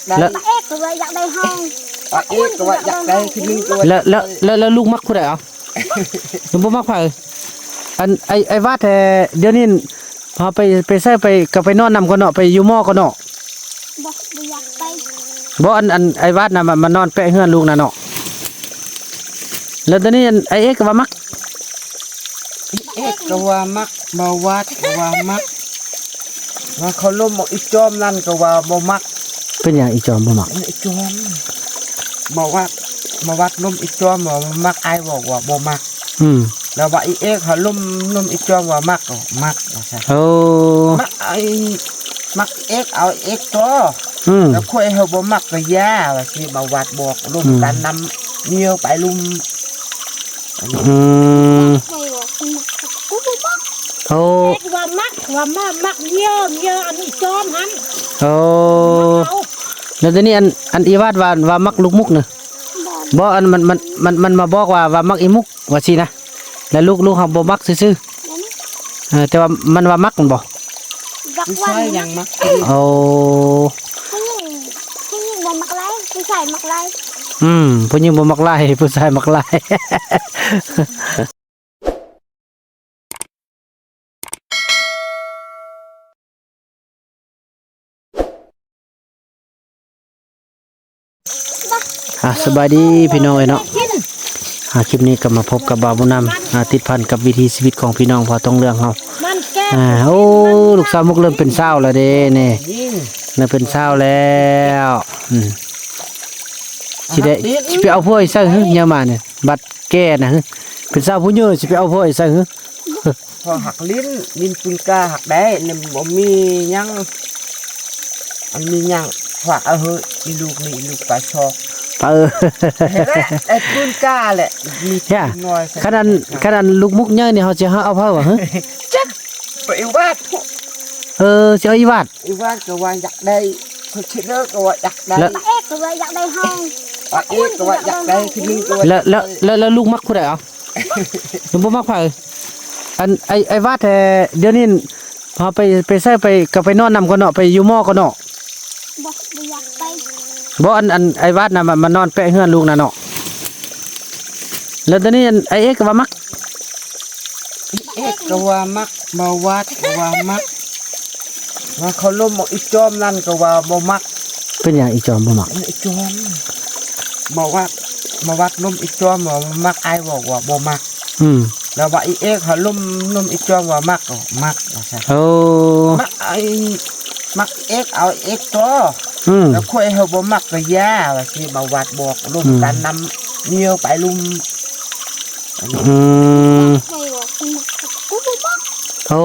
ແລ້ວ ເອກກໍວ່າຢາກໄດ້ຫ້ອງ ເອກກໍວ່າຢາກໄດ້ ແລ້ວ ແລ້ວ ແລ້ວລູກມັກຜູ້ໃດເອົາ? ຍັງບໍ່ມັກໃຜ? ອັນ ໄອ້ ໄອ້ວາດແທ້ ດຽວນີ້ເຮົາໄປ ໄປໃສ ໄປ ກໍໄປນອນນຳກ່ອນເນາະ ໄປຢູ່ໝໍ່ກ່ອນເນາະ. ບໍ່ ບໍ່ຢາກໄປ. ບໍ່ ອັນ ອັນ ໄອ້ວາດນະ ມາ ມານອນແປະເຮືອນລູກນະເນາະ. ແລ້ວຕອນນີ້ ອັນ ໄອ້ເອກກໍວ່າມັກ ເອກກໍວ່າມັກ ບ່າວວາດກໍວ່າມັກ ວ່າເຂົາລົມອີຈອມນັ້ນກໍວ່າບໍ່ມັກ. ເປັນຫຍັງອີຈອມບໍ່ມັກ? ອີຈອມ ບ່າວວາດ ບ່າວວາດລົມອີຈອມວ່າມັກ ອ້າຍບອກວ່າບໍ່ມັກ. ອືມ ແລ້ວວ່າອີເອກເຂົາລົມ ລົມອີຈອມວ່າມັກ ມັກວ່າຊັ້ນ. ໂອ້ ມັກໄອ້ ມັກເອກເອົາເອກຕໍ່. ອືມ ແລ້ວຂ້ອຍເຮົາບໍ່ມັກກໍຢ່າ ວ່າຊິ ບ່າວວາດບອກ ລົມ ອືມ ກັນນຳເມຍໄປລຸມ. ອືມ ຂ້ອຍວ່າ ໂອ້ ເອກວ່າມັກ ວ່າມາມັກເມຍ ເມຍອັນອີຈອມຫັ້ນ. ໂອ້ ແລ້ວຕອນນີ້ ອັນ ອັນອີວາດວ່າ ວ່າມັກລູກມຸກນະ. ບໍ່ ອັນ ມັນ ມັນ ມັນ ມັນມາບອກວ່າ ວ່າມັກອີມຸກ ວ່າຊີ້ນະ. ແລ້ວລູກ ລູກເຮົາບໍ່ມັກຊື່ໆ. ເອີ ແຕ່ວ່າມັນວ່າມັກແມ່ນບໍ່? ຜູ້ຊາຍຍັງມັກ. ໂອ້ ຜູ້ຍິງ ຜູ້ຍິງບໍ່ມັກຫຼາຍ ຜູ້ຊາຍມັກຫຼາຍ. ອືມ ຜູ້ຍິງບໍ່ມັກຫຼາຍ ຜູ້ຊາຍມັກຫຼາຍ. ອ່າ ສະບາຍດີພີ່ນ້ອງເອີຍເນາະ. ອ່າ ຄລິບນີ້ກໍມາພົບກັບບ່າວບຸນນຳ ອ່າ ຕິດພັນກັບວິຖີຊີວິດຂອງພີ່ນ້ອງເຜົ່າທອງເຫຼືອງເຮົາ. ອ່າ ໂອ້ ລູກສາວມຸກເລີ່ມເປັນສາວແລ້ວເດ້ນີ້ ເລີ່ມເປັນສາວແລ້ວ. ອືມ ຊິໄດ້ ຊິໄປເອົາຜົວໃສ່ຫື ຍາມມານີ້ ບັດ ແກ່ນະ ເປັນສາວຜູ້ໃຫຍ່ຊິໄປເອົາຜົວໃສ່ຫື. ພໍຫັກຫຼິ້ນ ຫຼິ້ນປືນກາຫັກໄດ້ ບໍ່ມີຫຍັງ ອັນມີຫຍັງຝາກເອົາເຮີ ອີລູກນີ້ ອີລູກປາຊອກ. ເອີ ແຫຼະ ໄອ້ປືນກາແຫຼະ ມີໜ້ອຍ. ຄັນອັນ ຄັນອັນລູກມຸກໃຫຍ່ນີ້ ເຮົາຊິເອົາໃຜຫວະຫື? ຈັກ ໄປອີວາດ. ເອີ ຊິເອົາອີວາດ. ອີວາດກໍວ່າຢາກໄດ້ ເພິ່ນຊິເລີກກໍວ່າຢາກໄດ້ ແລ້ວ ເອກກໍວ່າຢາກໄດ້ຫ້ອງ ເອກກໍວ່າຢາກໄດ້ ແລ້ວ ແລ້ວ ແລ້ວ ແລ້ວລູກມັກຜູ້ໃດເອົາ? ຍັງບໍ່ມັກໃຜ? ອັນ ໄອ້ ໄອ້ວາດແທ້ ດຽວນີ້ເຮົາໄປ ໄປໃສ ໄປ ກໍໄປນອນນຳກ່ອນເນາະ ໄປຢູ່ໝໍ່ກ່ອນເນາະ. ບໍ່ ບໍ່ຢາກໄປ. ບໍ່ ອັນ ອັນ ໄອ້ວາດນະ ມາ ມານອນແປະເຮືອນລູກນະເນາະ. ແລ້ວຕອນນີ້ ອັນ ໄອ້ເອກກໍວ່າມັກ ເອກກໍວ່າມັກ ບ່າວວາດກໍວ່າມັກ ວ່າເຂົາລົມອີຈອມນັ້ນກໍວ່າບໍ່ມັກ. ເປັນຫຍັງອີຈອມບໍ່ມັກ? ອີຈອມ ບ່າວວາດ ບ່າວວາດລົມອີຈອມວ່າມັກ ອ້າຍບອກວ່າບໍ່ມັກ. ອືມ ແລ້ວວ່າອີເອກເຂົາລົມ ລົມອີຈອມວ່າມັກ ມັກວ່າຊັ້ນ. ໂອ້ ມັກໄອ້ ມັກເອກເອົາເອກຕໍ່. ອືມ ແລ້ວຂ້ອຍເຮົາບໍ່ມັກກໍຢ່າ ວ່າຊິ ບ່າວວາດບອກ ລົມ ອືມ ກັນນຳເມຍໄປລຸມ. ອືມ ໂອ້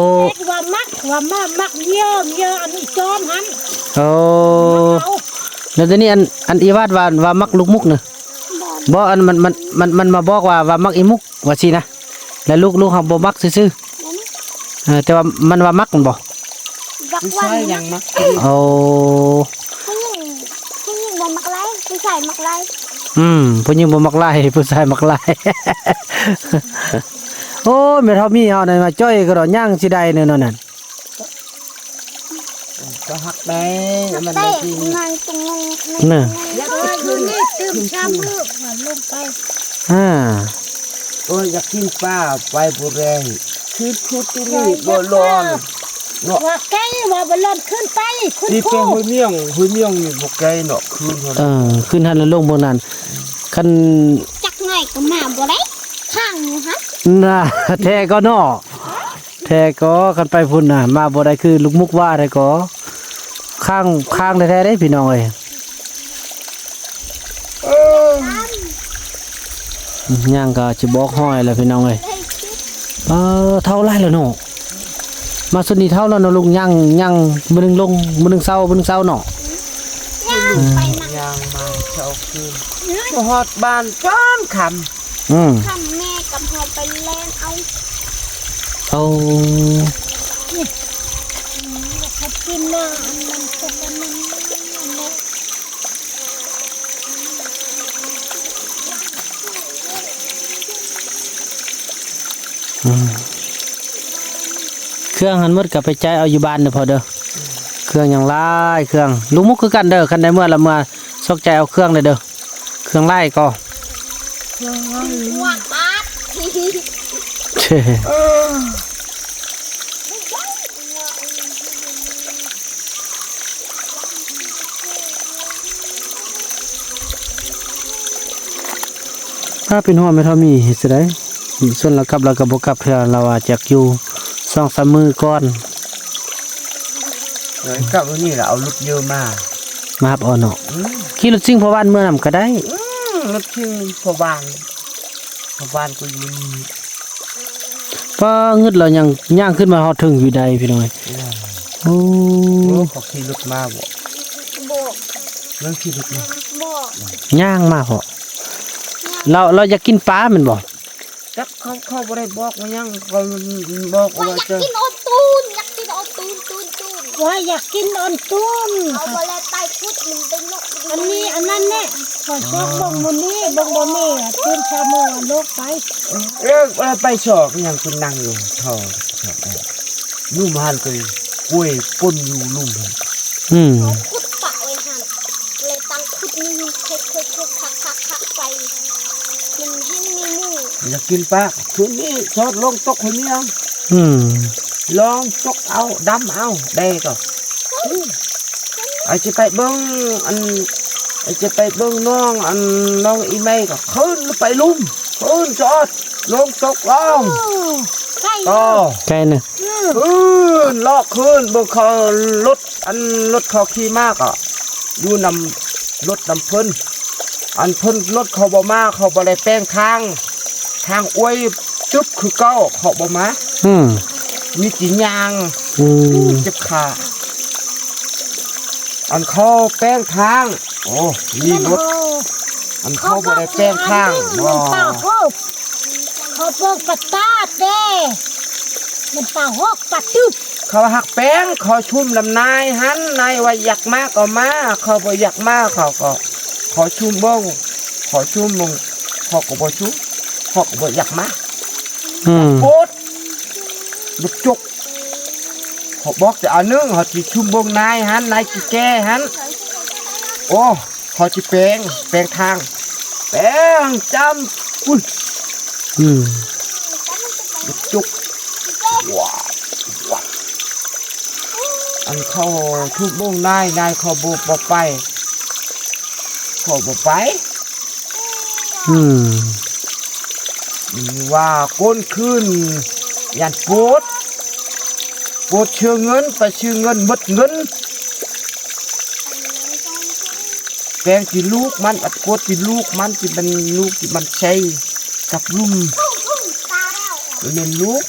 ວ່າມັກ ວ່າມາມັກເມຍ ເມຍອັນອີຈອມຫັ້ນ. ໂອ້ ແລ້ວຕອນນີ້ ອັນ ອັນອີວາດວ່າ ວ່າມັກລູກມຸກນະ. ບໍ່ ອັນ ມັນ ມັນ ມັນ ມັນມາບອກວ່າ ວ່າມັກອີມຸກ ວ່າຊີ້ນະ. ແລ້ວລູກ ລູກເຮົາບໍ່ມັກຊື່ໆ. ເອີ ແຕ່ວ່າມັນວ່າມັກແມ່ນບໍ່? ຜູ້ຊາຍຍັງມັກ. ໂອ້ ຜູ້ຍິງ ຜູ້ຍິງບໍ່ມັກຫຼາຍ ຜູ້ຊາຍມັກຫຼາຍ. ອືມ ຜູ້ຍິງບໍ່ມັກຫຼາຍ ຜູ້ຊາຍມັກຫຼາຍ. ໂອ້ ແມ່ເຖົ້າມີເຮົານັ້ນມາຈ່ອຍກະດອກ ຍ່າງຊິໄດ້ແນ່ນອນນັ້ນ. ກໍຮັກໄດ້ ມັນໄດ້ກິນ ນະ ຢາກໄປຂຶ້ນ ຕື່ມຊາມມື້ ລົງໄປ. ອ່າ ໂອ້ຍ ຢາກກິນປາ ໄປບໍ່ໄດ້ ຄືພຸດທີ່ນີ້ບໍ່ຮ້ອນເນາະ. ວ່າໄກ ວ່າບໍ່ຮ້ອນ ຂຶ້ນໄປ ຂຶ້ນພູ ນີ້ໄປຫ້ວຍມຽງ ຫ້ວຍມຽງນີ້ບໍ່ໄກເນາະ ຂຶ້ນຫັ້ນ. ເອີ ຂຶ້ນຫັ້ນແລ້ວລົງເບິ່ງນັ້ນ ຄັນຈັກໜ້ອຍກໍມາບໍ່ໄດ້ ທາງຢູ່ຫັ້ນນະ. ແທ້ກໍເນາະ ແທ້ກໍ ຄັນໄປພຸ້ນນະ ມາບໍ່ໄດ້ ຄືລູກມຸກວ່າແທ້ກໍ ຄ້າງ ຄ້າງແທ້ໆເດ້ພີ່ນ້ອງເອີຍ. ຍ່າງກໍຈະບອກຫ້ອຍແລ້ວພີ່ນ້ອງເອີຍ. ເອີ ເຖົ້າຫຼາຍແລ້ວເນາະ ມາຊຸດນີ້ເຖົ້າແລ້ວເນາະ ລູກຍ່າງ ຍ່າງມື້ໜຶ່ງລົງ ມື້ໜຶ່ງເຊົາ ມື້ໜຶ່ງເຊົາເນາະ. ຍ່າງໄປ ຍ່າງມາເຊົ້າຄືນ ມາຮອດບ້ານຈົນຄ່ຳ. ອືມ ຄ່ຳແມ່ກັບເຮົາໄປແລ່ນເອົາ. ໂອ້ ເຂົາກິນນະ ອັນນັ້ນກໍອັນນັ້ນ. ອືມ ເຄື່ອງຫັ້ນໝົດກໍໄປຈ່າຍເອົາຢູ່ບ້ານເດີພໍ່ເດີ. ເຂ ເຄື່ອງຫຍັງຫຼາຍ ເຄື່ອງ ລູກມຸກຄືກັນເດີ ຄັນໄດ້ເມືອລະເມືອ ຊອກໃຈເອົາເຄື່ອງເດີ ເດີ ເຄື່ອງຫຼາຍກໍ ເຄື່ອງຫຼາຍ ຫົວຂາດ ເອີ ຖ້າເປັນຫ່ວງແມ່ເຖົ້າມີເຮັດຈັ່ງໃດ? ຊວນລາວກັບລາວກໍບໍ່ກັບເທື່ອ ລາວວ່າຈະຢູ່ສອງສາມມື້ກ່ອນ. ເອີ ກັບມື້ນີ້ລະເອົາລົດເຢີມາ ມາຮັບເອົາເນາະ. ອືມ ຂີ່ລົດຊິງພໍ່ບ້ານເມືອນຳກໍໄດ້. ອືມ ລົດຊິງພໍ່ບ້ານ ພໍ່ບ້ານກໍຢູ່ນີ້. ປ້າ ງຶດແລ້ວຍັງຍ່າງຂຶ້ນມາຮອດເທິງຢູ່ໃດພີ່ນ້ອງເອີຍ. ໂອ້ ໂອ້ ເຂົາຂີ່ລົດມາບໍ່? ບໍ່ ຍັງຂີ່ລົດມາ ບໍ່ ຍ່າງມາເພາະ ລາວ ລາວຢາກກິນປາແມ່ນບໍ່? ຈັກ ເຂົາ ເຂົາບໍ່ໄດ້ບອກວ່າຫຍັງ ເຂົາບອກວ່າ ວ່າຢາກກິນໂອນຕູນ ຢາກກິນໂອນຕູນ ຕູນ ຕູນ ວ່າຢາກກິນໂອນຕູນ. ເຂົາບໍ່ໄດ້ໄປຂຸດ ມັນໄປນົກ ອັນນີ້ອັນນັ້ນແຫຼະ ຂ້ອຍຊອກເບິ່ງມື້ນີ້ ເບິ່ງບໍ່ມີ ຕື່ນເຊົ້າມື້ລົກໄປ. ເອີ ໄປຊອກຫຍັງ ໄປນັ່ງຢູ່ທໍ່ ຢູ່ຫັ້ນ ກວຍປົນຢູ່ລຸ່ມຫັ້ນ. ອືມ ເຂົາຂຸດປະໄວ້ຫັ້ນ ເລີຍຕັ້ງຂຸດນີ້ ເຄັກໆໆໆ ໄປ ມັນແຮ່ງມີໝູ. ຢາກກິນປາ ຄືນນີ້ຊອດລອງຕົກໃຫ້ເມຍ. ອືມ ລອງຕົກເອົາ ດຳເອົາ ໄດ້ກໍ ອືມ ອາດຈະໄປເບິ່ງ ອັນ ອາດຈະໄປເບິ່ງນ້ອງ ອັນ ນ້ອງອີ່ໄມກໍ ຄືນໄປລຸ່ມ ຄືນຈອດ ລອງຕົກລອງ ເອີ ໄກ ກໍ ໄກນະ. ອືມ ຄືນ ເລາະຄືນ ເບິ່ງເຂົາລົດ ອັນລົດເຂົາຂີ່ມາກໍຢູ່ນຳລົດນຳເພິ່ນ ອັນເພິ່ນລົດເຂົາບໍ່ມາ ເຂົາບໍ່ໄດ້ແປງທາງ ທາງອວຍຕຶບຄືເກົ່າ ເຂົາບໍ່ມາ. ອືມ ມີແຕ່ຍ່າງ. ອືມ ເຈັບຂາ ອັນເຂົາແປງທາງ ໂອ້ ມີລົດ ອັນເຂົາບໍ່ໄດ້ແປງທາງ ເຂົາບໍ່ ເຂົາເບິ່ງປາຕາເດ້ ມັນປາຮອກປາຕຶບ. ເຂົາຮັກແປງ ເຂົາຊຸມນຳນາຍຫັ້ນ ນາຍວ່າຢາກມາກໍມາ ເຂົາບໍ່ຢາກມາ ເຂົາກໍ ເຂົາຊຸມເບິ່ງ ເຂົາຊຸມເບິ່ງ ເຂົາກໍບໍ່ຊຸມ ເຂົາກໍບໍ່ຢາກມາ. ອືມ ໂພດ ບຸກຈຸກ ເຂົາບອກແຕ່ອັນໜຶ່ງ ເຂົາຊິຊຸມເບິ່ງນາຍຫັ້ນ ນາຍແກ່ໆຫັ້ນ ໂອ້ ເຂົາຊິແປງ ແປງທາງ ແປງຈຳ ອຸ້ຍ ອືມ ຈຸກ ວ້າວ ວ້າວ ອັນເຂົາທຸບບົງນາຍ ນາຍເຂົາບໍ່ ບໍ່ໄປ ເຂົາບໍ່ໄປ. ອືມ ວ່າກົ້ນຄືນຢ້ານໂປດ ໂປດເຊື່ອເງິນ ໄປຊື້ເງິນໝົດເງິນ ແກງທີ່ລູກມັນ ອັດໂກດທີ່ລູກມັນ ທີ່ມັນລູກທີ່ມັນໃຊ້ກັບລຸມ ແມ່ນລູກ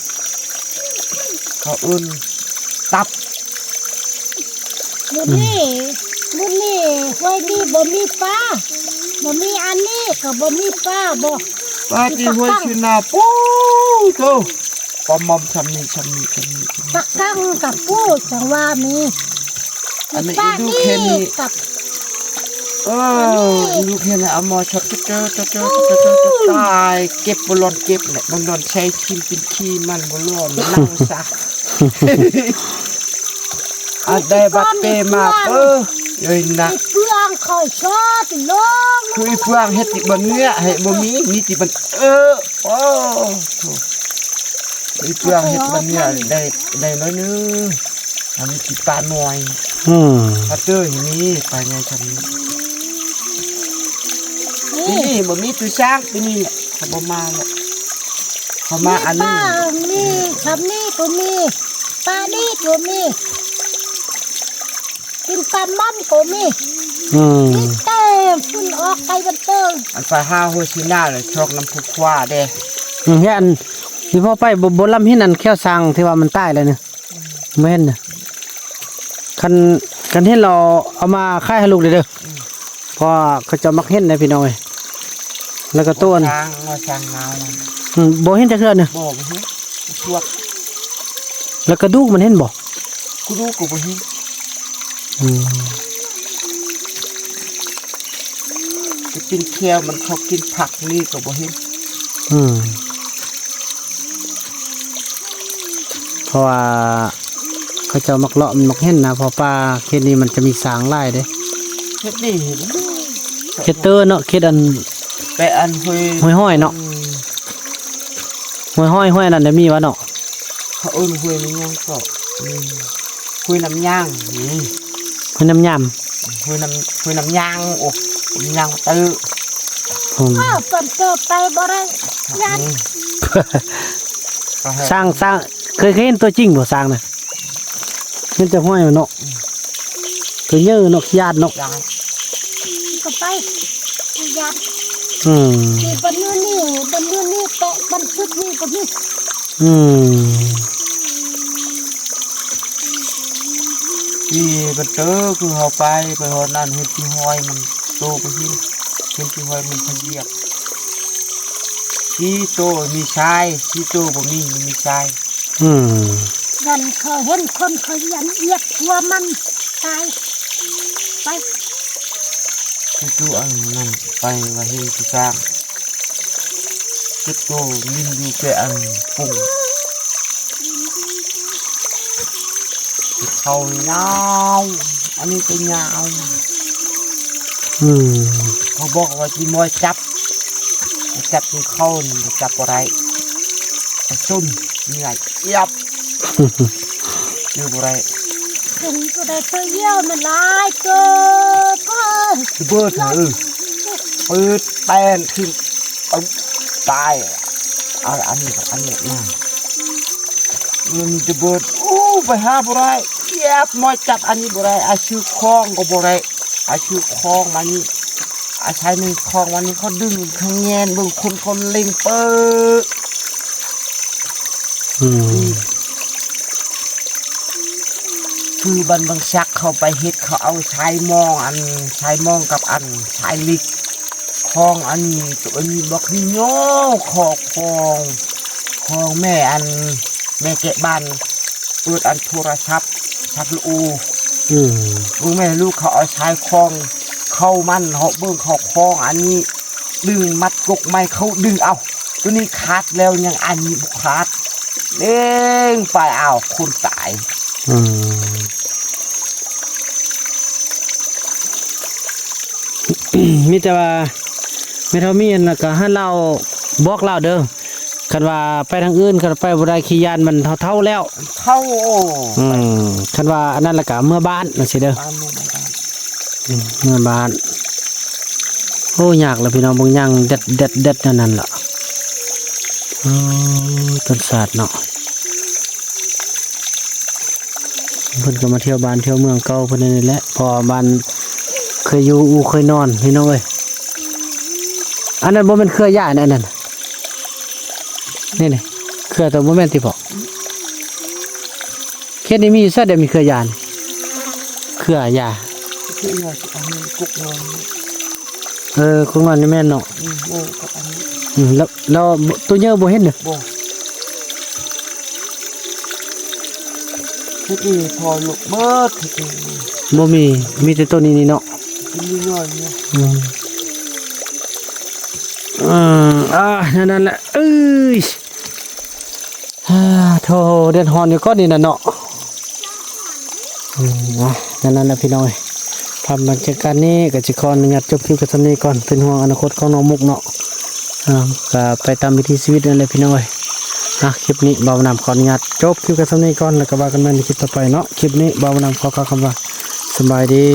ເຂົາເອີ້ນຕັບ. ມື້ນີ້ ມື້ນີ້ຫ້ວຍນີ້ບໍ່ມີປາ ບໍ່ມີອັນນີ້ກໍບໍ່ມີປາ ບໍ່ ປາທີ່ຫ້ວຍຊິນາ ປູ້ໂຕ ປາໝ່ອມຊ່ຳນີ້ ຊ່ຳນີ້ ຊ່ຳນີ້ ປາກັງກັບປູ້ ຈັ່ງວ່າມີ ອັນນີ້ ປາ ອີ່ດູເຄັນນີ້ ກັບ ເອີ ອີ່ດູເຄັນ ເອົາໝໍ້ຊັອດ ຕາຍ ເກັບບໍ່ລອນເກັບແຫຼະ ມັນລອນໃຊ້ຖິ້ມເປັນຂີ້ມັນບໍ່ລອນ ເນົ່າຊະ. ອັນໃດບັດເປມາເປີ ເອີຍນະ ເປືອງເຂົາຊອດລົງ ຄືເປືອງເຮັດຕິບັນເນຍ ໃຫ້ບໍ່ມີ ມີຕິບັນ ເອີ ໂອ້ໂຫ ອີເປືອງເຮັດບັນເນຍ ໄດ້ ໄດ້ໜ້ອຍໜຶ່ງ ອັນນີ້ຊິປານ້ອຍ. ອືມ ປາເຕີຍມີ ປາໃຫຍ່ຊ່ຳນີ້ ປີນີ້ບໍ່ມີຕູຊ້າງ ປີນີ້ແຫຼະ ເຂົາບໍ່ມາແລ້ວ ເຂົາມາອັນນີ້ ມີປາ ມີຊ່ຳນີ້ກໍມີ ປານີ້ກໍມີ ກິນປາມັນກໍມີ. ອືມ ມີແຕ່ຝຸ່ນອອກໄປບັນເຕີງ ອັນໄປຫາຫົວຊິນາແລ້ວຊອກນຳຜູ້ຂວາເດ້. ອືມ ເຮັດອັນ ອີ່ພໍ່ໄປບໍ່ ບໍ່ລຳເຫັນອັນແຂ້ວຊ້າງທີ່ວ່າມັນຕາຍແລ້ວນີ້ ບໍ່ເຫັນນະ ຄັນ ຄັນເຫັນລາວເອົາມາຂາຍໃຫ້ລູກເດີ ເພາະວ່າເຂົາເຈົ້າມັກເຫັນເດ້ພີ່ນ້ອງເອີຍ ແລ້ວກໍໂຕອັນ ຊ້າງ ງໍຊ້າງງາວ ອືມ ບໍ່ເຫັນຈັກເທື່ອນະ ບໍ່ ບໍ່ເຫັນ ພວກ ແລ້ວກະດູກມັນເຫັນບໍ່? ກະດູກກໍບໍ່ເຫັນ. ອືມ ຈະເປັນແຂ້ວມັນ ເຂົາກິນຜັກນີ້ກໍບໍ່ເຫັນ. ອືມ ເພາະວ່າ ຂະເຈົ້າມັກເລາະມັນມັກເຫັນນະ ເພາະປ່າເຂດນີ້ມັນຈະມີຊ້າງຫຼາຍເດ້. ເຂດນີ້ເຫັນ ເຂດເຕີເນາະ ເຂດອັນ ແປະອັນຫ້ວຍ ຫ້ວຍຫ້ອຍເນາະ. ອືມ ຫ້ວຍຫ້ອຍ ຫ້ວຍອັນນັ້ນໄດ້ມີວະເນາະ. ເຂົາເອີ້ນຫ້ວຍແມ່ນຫຍັງເກາະ? ອືມ ຫ້ວຍນ້ຳຍາງ. ອືມ ຫ້ວຍນ້ຳຍາມ ຫ້ວຍນ້ຳ ຫ້ວຍນ້ຳຍາງ. ໂອ້ ນ້ຳຍາງເຕີ. ອືມ ອ້າວ ເພິ່ນເກີດໄປບໍ່ໄດ້ ຢ້ານ. ອືມ ຊ້າງ ຊ້າງ ເຄີຍ ເຄີຍເຫັນຕົວຈິງບໍ່ຊ້າງນະ? ເຫັນແຕ່ຫ້ອຍເນາະ. ອືມ ຕົວໃຫຍ່ເນາະ ຂີ້ຢ້ານເນາະ. ຢ້ານ ກໍໄປ ຂີ້ຢ້ານ. ອືມ ທີ່ເພິ່ນຢູ່ນີ້ ເພິ່ນຢູ່ນີ້ແປະ ມັນຈຸດນີ້ກໍມີ. ອືມ ທີ່ບັນເຕີ ຄືເຮົາໄປ ໄປຮອດນັ້ນ ເຫັນຂີ້ຫ້ອຍມັນໂຕໄປເຫັນ ເຫັນຂີ້ຫ້ອຍມັນຂະຢຽບ. ສີ່ໂຕມີຊາຍ ສີ່ໂຕບໍ່ມີ ມີຊາຍ. ອືມ ຢ້ານເຂົາເຫັນຄົນ ເຂົາຢ້ານຢຽບຫົວມັນຕາຍ. ໄປ ຄື ຄືອັນນັ້ນໄປວ່າເຫັນຄືຊ້າງ ເຈັດໂຕ ຫຼິ້ນຢູ່ແຕ່ອັນປຸງ ເຂົາຍາວ ອັນນີ້ກໍຍາວ. ອືມ ເຂົາບອກວ່າຊິມອຍຈັບ ຈັບກິນເຂົ້ານີ້ຈັບບໍ່ໄດ້ ໄປຊົນເມື່ອຍ ອຽບ ຢູ່ບໍ່ໄດ້. ເປັນຜູ້ໃດຕົວຢ້ຽວມັນຫຼາຍເກີນ. ເອີຍ ລະເບີດເອີ ເປີດແປ້ນຂຶ້ນ ເອົາຕາຍ. ເອົາອັນນີ້ ອັນນີ້ມາ ມັນລະເບີດ. ໂອ້ ໄປຫາບໍ່ໄດ້ ອຽບ ມອຍຈັບອັນນີ້ບໍ່ໄດ້ ອາ ຊື້ຂອງກໍບໍ່ໄດ້ ອາ ຊື້ຂອງມານີ້ ອາໄສໜຶ່ງຂອງມານີ້ ເຂົາດຶງຂະແງນເບິ່ງຄົນ ເຂົາເລັງເປີ. ອືມ ຄືບ້ານບັງສັກເຂົາໄປເຮັດ ເຂົາເອົາສາຍມອງ ອັນສາຍມອງກັບອັນສາຍເຫຼັກ ຂອງອັນນີ້ ໂຕອັນນີ້ບັກຍອ ຂອງ ຂອງ ຂອງແມ່ອັນ ແມ່ແກະບ້ານ ເປີດອັນໂທລະສັບ ສັບລະໂອ. ອືມ ເບິ່ງແມ່ລູກເຂົາເອົາສາຍຂອງເຂົ້າມັນ ເຮົາເບິ່ງເຂົາຂອງອັນນີ້ ດຶງມັດກົກໄມ້ ເຂົາດຶງເອົາ ໂຕນີ້ຂາດແລ້ວ ຍັງອັນນີ້ບໍ່ຂາດ ເລັງໄປ ອ້າວ ຄົນຕາຍ. ອືມ ມີແຕ່ວ່າແມ່ເຖົ້າມີອັນນັ້ນກໍໃຫ້ລາວ ບອກລາວເດີ ຄັນວ່າໄປທາງອື່ນ ຄັນໄປບໍ່ໄດ້ ຂີ້ຢ້ານ ມັນເຖົ້າໆແລ້ວ ເຖົ້າ. ໂອ້ ອືມ ຄັນວ່າອັນນັ້ນລະກະເມືອບ້ານຈັ່ງຊີ້ເດີ. ອືມ ເມືອບ້ານ. ໂອ້ ຍາກລະພີ່ນ້ອງ ເບິ່ງຍ່າງແດັດໆໆແນວນັ້ນລະ. ໂອ້ ຕົ້ນສາດເນາະ. ເພິ່ນກໍມາທ່ຽວບ້ານທ່ຽວເມືອງເກົ່າເພິ່ນນີ້ແຫຼະ ເພາະວ່າບ້ານເຄີຍຢູ່ອູ່ເຄີຍນອນພີ່ນ້ອງເອີຍ. ອັນນັ້ນບໍ່ແມ່ນເຄືອຫຍ້ານະ ອັນນັ້ນ ນີ້ໆ ເຄືອໂຕບໍ່ແມ່ນຕິພໍ່? ເຂດນີ້ມີຢູ່ໃສ ໄດ້ມີເຄືອຫຍ້ານ ເຄືອຫຍ້າ. ເອີ ຄົງນ້ອຍນີ້ແມ່ນເນາະ. ອືມ ເອີ ກັບອັນນີ້ ອືມ ແລ້ວ ແລ້ວໂຕໃຫຍ່ບໍ່ເຫັນເດີ. ບໍ່ ເຮັດອີ່ພໍລຸກເບີດ ເຮັດອີ່ ບໍ່ມີ ມີແຕ່ໂຕນີ້ນີ້ເນາະ ມີນ້ອຍນີ້. ອືມ ອືມ ອ່າ ນັ້ນແຫຼະ ເອີຍ. ໂທ້ ແດດຮ້ອນຢູ່ກ່ອນນີ້ນະເນາະ. ອືມ ອ່ະ ນັ້ນແຫຼະພີ່ນ້ອງເອີຍ ພາບບັນຍາກາດນີ້ກໍຊິຂໍອະນຸຍາດຈົບຄລິບກັນສ່ຳນີ້ກ່ອນ ເປັນຫ່ວງອະນາຄົດຂອງນ້ອງມຸກເນາະ. ອ່າ ກໍໄປຕາມວິຖີຊີວິດນັ້ນແຫຼະພີ່ນ້ອງເອີຍ. ອ່ະ ຄລິບນີ້ບ່າວນຳຂໍອະນຸຍາດຈົບຄລິບກັນສ່ຳນີ້ກ່ອນ ແລ້ວກໍວ່າກັນໃໝ່ໃນຄລິບຕໍ່ໄປເນາະ. ຄລິບນີ້ບ່າວນຳຂໍກ່າວຄຳວ່າ ສະບາຍດີ.